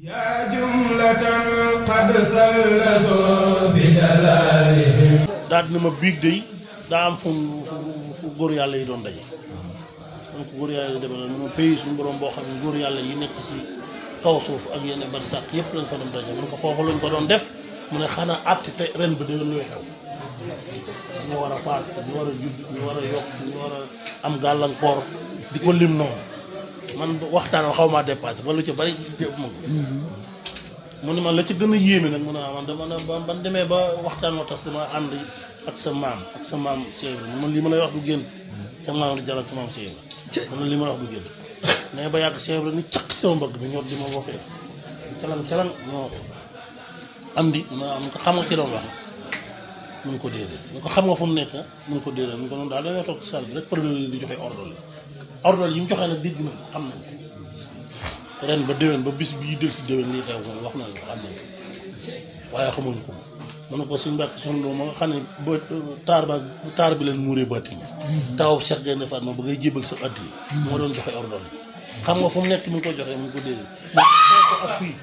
yaa jumlatan qad sallasu bi dalalihim. daal dina ma biig day daa am fu góor yàlla yi doon daje. donc góor yàlla yi demee na ma pays suñu borom boo xam ne góor yàlla yi nekk ci kaw suuf ak yenn barsàq yëpp lañ fa doon daje mun ko foofu lañ fa doon def mu ne xanaa àtte te ren ba dina luy xew. ñu war a faat ñu war a judd ñu war a yokk ñu war a am gàllankoor di ko lim noonu man waxtaan xaw maa dépassé ba lu ci bari jéem ma ko. mu ne man la ci gën a yéeme nag mu ne man dama ne ban demee ba waxtaan wa tas dama ànd ak sa maam Cheikh Ibrahima man li ma lay wax du génn sa maam di jàll ak sa maam Cheikh Ibrahima man li ma lay wax du génn mais ba yàgg Cheikh Ibrahima ni caq sama mbëgg bi ñor di ma waxee calang moo ko am di ma am ko xam nga ki doon wax mun ko déedéet mun ko xam nga fu mu nekk mun ko déedéet mun ko noonu daal dañoo toog ci salle bi rek problème yi di joxe ordre yi mu joxee nag dégg nañ xam nañ ko ren ba déwén ba bis bii del si déwén lii xew moom wax nañ ko xam nañ ko waaye xamuñ ko mu ne ko suñ mbàkk suñ loo ma nga xam ne ba taar bi leen muuree batti taw Cheikh Gaynde Fatma ba ngay jébal sa at yi moo doon joxe ordre yi xam nga fu mu nekk mu ngi ko joxee mun ko déedéet foofu ak fii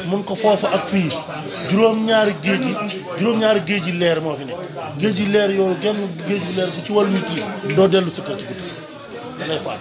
mun ko foofu ak fii juróom-ñaari géej yi leer moo fi nekk géej yi leer yooyu genn géej yi leer bu ci wàllu nit yi doo dellu sa kër ci guddi da ngay faat